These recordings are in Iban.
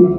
Tu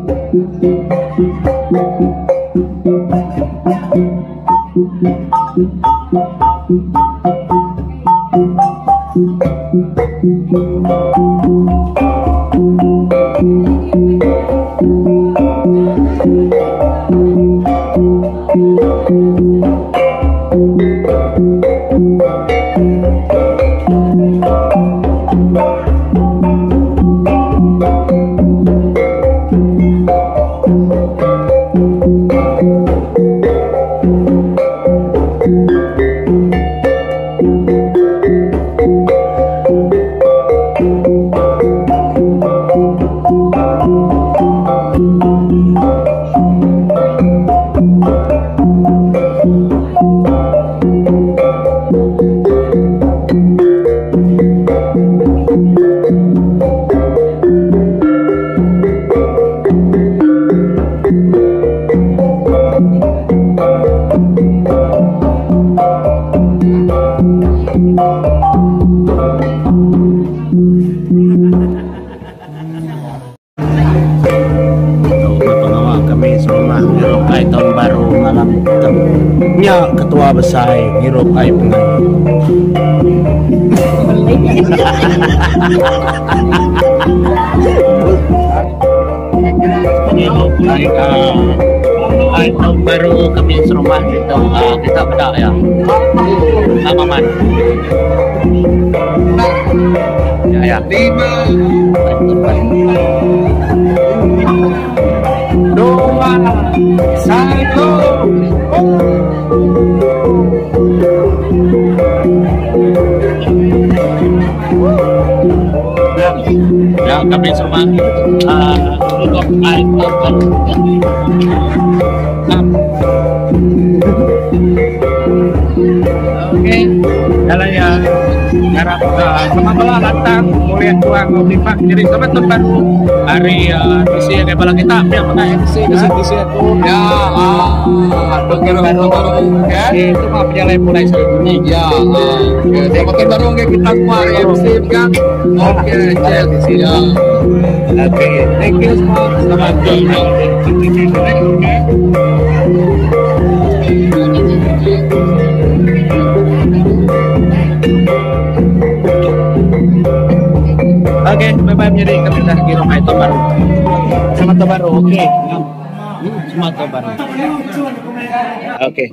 meh pengawa kami serumah ngirup ai taun baru malam tu. Nya ketua besai ngirup ai pengai. Ngirup ai ai taun baru kami serumah ditu uhh kita meda iya. Sama amat. Ya ya. Dua, satu. Ya, kami semua Okey, jalan ya. Harap uh, sama bala lantang ulih tuang enggau lipat jadi selamat tahun baru hari uh, bisi ngagai bala kita pia mega MC bisi bisi aku. Ya, ah, tahun baru. Okey, tu mah pejalai pulai sehari Ya, ah, okay. Selamat tahun baru ngagai kita semua hari MC mega. Okey, cheers. Ya. Okey, thank you semua. Selamat tahun baru. Okey, bye bye menyadi kami udah ngirup ai tahun baru. Selamat tahun baru. Okey. Selamat tahun baru. Okey.